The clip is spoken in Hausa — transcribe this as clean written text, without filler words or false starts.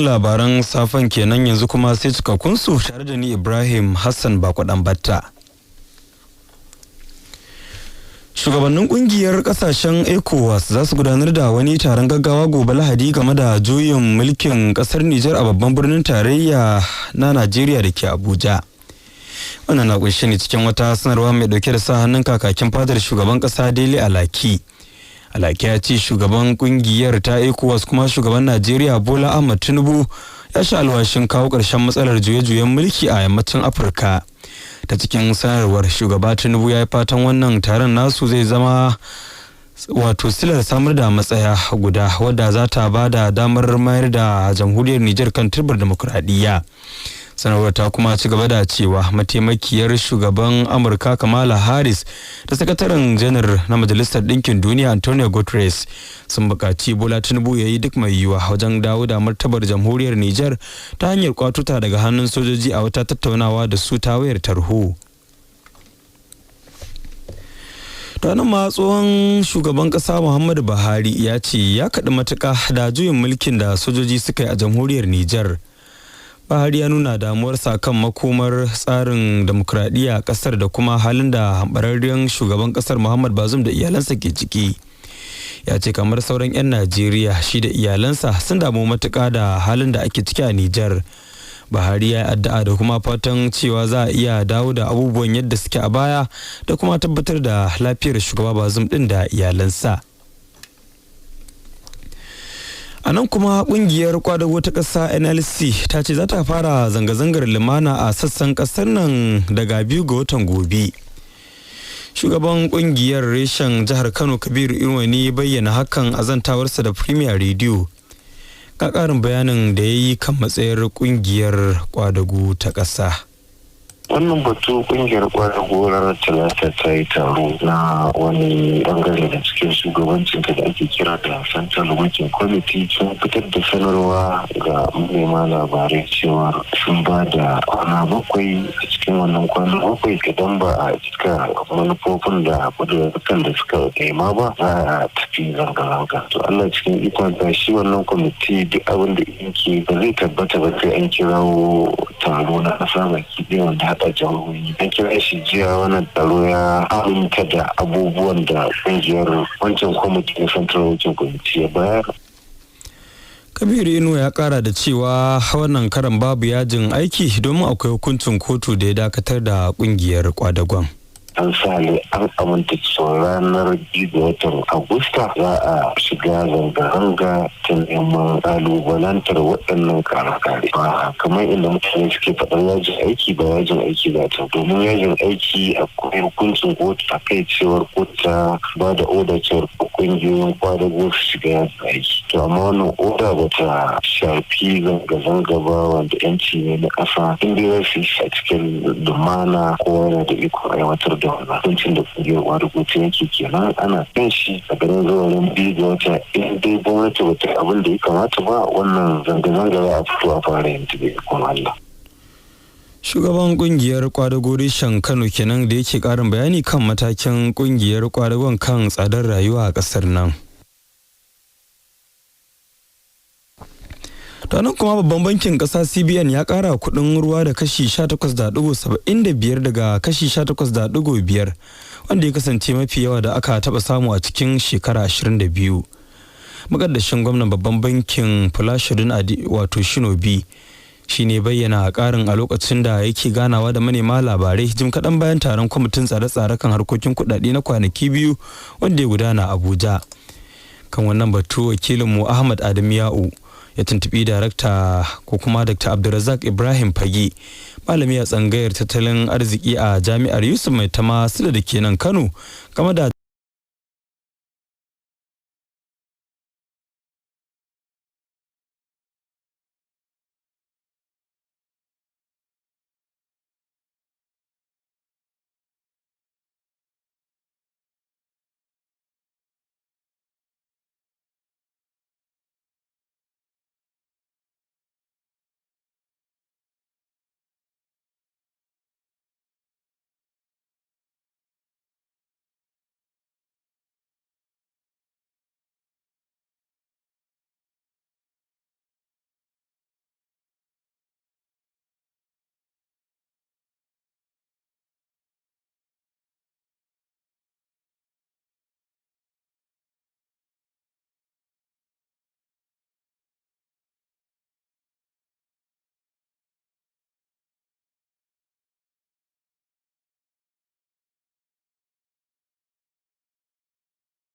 Labaran safen kenan, yanzu kuma sai cikakkunsu tare da ni Ibrahim Hassan Bakwadan Batta. Shugabannin kungiyar kasashen ECOWAS za su gudanar da wani taron gaggawa gobe Lahadi game da juyin mulkin kasar Nijar a babban birnin tarayya na Najeriya da ke Abuja. Wannan na kunshe ne cikin wata sanarwa mai dauke da sa hannun kakakin fadar shugaban kasa Dele Alaki. Alaki ya ce shugaban kungiyar ta ECOWAS kuma shugaban Najeriya Bola Ahmad Tinubu ya sha alwashin kawo ƙarshen matsalar juye-juyen mulki a yammacin Afirka. Ta cikin sanarwar, shugaba Tinubu ya yi fatan wannan taron nasu zai zama wato silar samar da matsaya guda wadda za ta ba da damar mayar da jamhuriyar Nijar kan turbar demokuraɗiyya. Sanarwar ta kuma ci gaba da cewa mataimakiyar shugaban Amurka Kamala Harris da sakataren janar na Majalisar Ɗinkin Duniya Antonio Guterres sun buƙaci Bola Tinubu ya yi duk mai yiwuwa wajen dawo da martabar jamhuriyar Nijar ta hanyar kwatuta daga hannun sojoji a wata tattaunawa da su ta wayar tarho. Nan ma tsohon shugaban kasa Muhammadu Buhari ya ce ya kaɗi matuƙa da juyin mulkin da sojoji suka yi a jamhuriyar Nijar. Buhari ya nuna damuwarsa kan makomar tsarin demokuraɗiyya a ƙasar da kuma halin da hambararren shugaban ƙasar Muhammad Bazum da iyalansa ke ciki. Ya ce kamar sauran 'yan Najeriya, shi da iyalansa sun damu matuƙa da halin da ake ciki a Nijar. Buhari ya yi addu'a da kuma fatan cewa za a iya dawo da abubuwan yadda suke a baya da kuma tabbatar da lafiyar shugaba Bazum ɗin da iyalansa. A nan kuma, kungiyar kwadago ta ƙasa NLC ta ce za ta fara zanga-zangar lumana a sassan ƙasar nan daga 2 ga watan gobe. Shugaban kungiyar reshen jihar Kano, Kabiru Inuwa, ne bayyana hakan a zantawarsa da Premier Radio. Ga ƙarin bayanin da ya yi kan matsayar kungiyar kwadago ta ƙasa. Wannan batu, kungiyar kwadago ranar Talata ta yi taro na wani bangare da cikin shugabancinta da ake kira da Central Working Committee. Sun fitar da sanarwa ga manema labarai cewa sun ba da kwana 7. A cikin wannan kwana 7, idan ba a cika manufofin da kudurrukan da suka nema ba, za a tafi zanga-zanga. To, Allah cikin ikon shi, wannan kwamiti duk abin da yake ba zai tabbata ba sai an kirawo taro na ƙasa baki ɗaya wanda haɗa jihohi. An kira shi jiya. Wannan taro ya aminta da abubuwan da ƙungiyar wancan kwamiti na Central Working Committee ya bayar. Kabiru Inuwa ya kara da cewa wannan karan babu yajin aiki domin akwai hukuncin kotu da ya dakatar da kungiyar kwadagon. An sale an aminta cewa ranar 2 ga watan Agusta za a shiga zanga-zanga ta neman kalubalantar waɗannan kare-kare. Ba kamar inda mutane suke faɗar yajin aiki ba, yajin aiki za ta, domin yajin aiki akwai hukuncin kotu a kai cewar kotu ta ba da oda cewar ƙungiyoyin kwadago su shiga yajin aiki. To, amma wannan oda ba ta shafi zanga-zanga ba, wanda yanci ne na ƙasa in dai za su yi a cikin lumana, kowa yana da ikon aiwatar da wannan. Hukuncin da kungiyar kwadago ta yanke kenan, ana kan shi a garin zuwa ran 2 ga wata. In dai gwamnati ba ta abin da ya kamata ba, wannan zanga-zanga za a fito a fara yin ta da ikon Allah. Shugaban kungiyar kwadago reshen Kano kenan da yake karin bayani kan matakin kungiyar kwadagon kan tsadar rayuwa a kasar nan. Nan kuma, babban bankin kasa CBN ya kara kudin ruwa da kashi 18.75 daga kashi 18.5, wanda ya kasance mafi yawa da aka taba samu a cikin shekara 22. Mukaddashin gwamnan babban bankin Folashodun wato Shinobi shi ne bayyana karin a lokacin da yake ganawa da manema labarai jim kaɗan bayan taron kwamitin tsare-tsare kan harkokin kuɗaɗe na kwanaki 2 wanda ya gudana Abuja. Kan wannan batu, wakilinmu Ahmad Adam Ya'u ya tuntubi darakta ko kuma Dr. Abdulrazak Ibrahim Fage, malami a tsangayar tattalin arziki a Jami'ar Yusuf Maitama Sule da ke nan Kano, game da